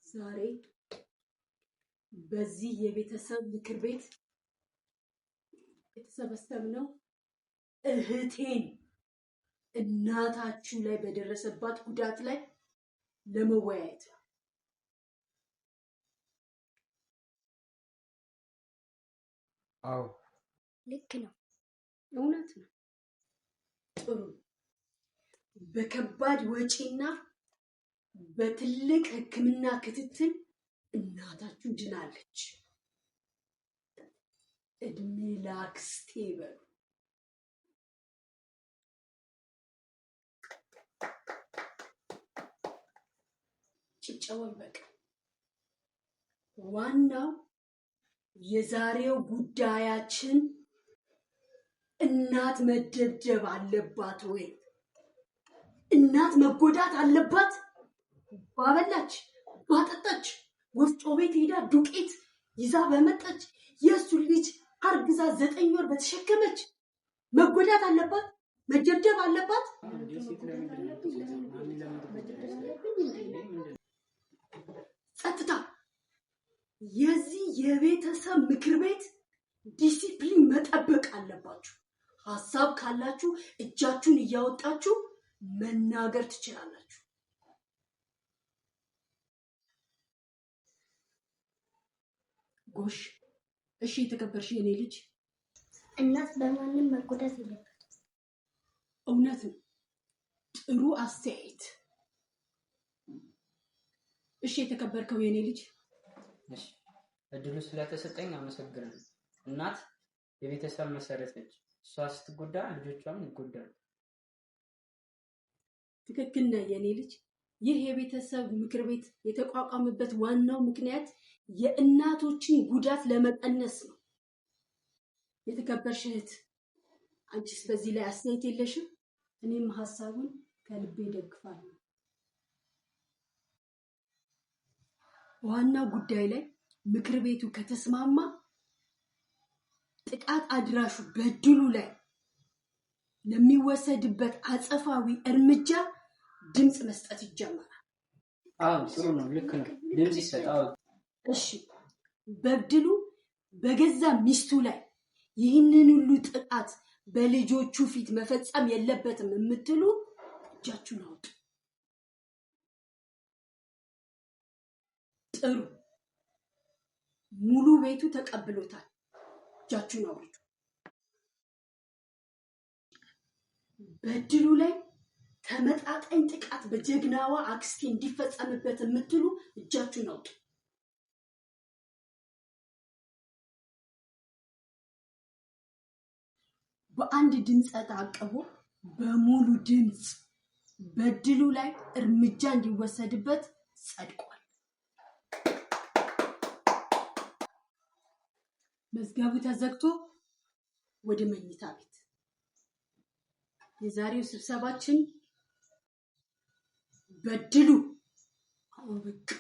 ዛሬ በዚህ የቤተሰብ ምክር ቤት የተሰበሰብነው እህቴን እናታችሁ ላይ በደረሰባት ጉዳት ላይ ለመወያየት ነው። አዎ። ልክ ነው። እውነት ነው። ጥሩ። በከባድ ወጪና በትልቅ ሕክምና ክትትል እናታችሁ ድናለች። እድሜ ላክስቴ በሉ። ጭብጨባው ይበቃል። ዋናው የዛሬው ጉዳያችን እናት መደብደብ አለባት ወይ? እናት መጎዳት አለባት? ባበላች፣ ባጠጣች፣ ወፍጮ ቤት ሄዳ ዱቄት ይዛ በመጣች፣ የእሱን ልጅ አርግዛ 9 ወር በተሸከመች መጎዳት አለባት? መደብደብ አለባት? ጸጥታ። የዚህ የቤተሰብ ምክር ቤት ዲሲፕሊን መጠበቅ አለባችሁ። ሀሳብ ካላችሁ እጃችሁን እያወጣችሁ መናገር ትችላላችሁ። ጎሽ፣ እሺ፣ የተከበርሽ የኔ ልጅ። እናት በማንም መጎዳት የለበትም። እውነት ነው። ጥሩ አስተያየት። እሺ፣ የተከበርከው የኔ ልጅ። እሺ፣ እድሉ ስለተሰጠኝ አመሰግናለሁ። እናት የቤተሰብ መሰረት ነች። እሷ ስትጎዳ ልጆቿም ይጎዳሉ። ትክክል ነህ የኔ ልጅ። ይህ የቤተሰብ ምክር ቤት የተቋቋመበት ዋናው ምክንያት የእናቶችን ጉዳት ለመቀነስ ነው። የተከበርሽ እህት፣ አንቺስ በዚህ ላይ አስተያየት የለሽም? እኔም ሀሳቡን ከልቤ ደግፋለሁ። በዋናው ጉዳይ ላይ ምክር ቤቱ ከተስማማ ጥቃት አድራሹ በድሉ ላይ ለሚወሰድበት አጸፋዊ እርምጃ ድምፅ መስጠት ይጀመራል። አዎ፣ ጥሩ ነው። ልክ ነው። ድምፅ ይሰጥ። አዎ። እሺ፣ በድሉ በገዛ ሚስቱ ላይ ይህንን ሁሉ ጥቃት በልጆቹ ፊት መፈጸም የለበትም የምትሉ እጃችሁን አውጡ። ጥሩ፣ ሙሉ ቤቱ ተቀብሎታል። እጃችሁን አውርዱ። በድሉ ላይ ተመጣጣኝ ጥቃት በጀግናዋ አክስቴ እንዲፈጸምበት የምትሉ እጃችሁን አውጡ። በአንድ ድምፀ ተአቅቦ በሙሉ ድምፅ በድሉ ላይ እርምጃ እንዲወሰድበት ጸድቋል። መዝገቡ ተዘግቶ ወደ መኝታ ቤት። የዛሬው ስብሰባችን በድሉ አበቃ።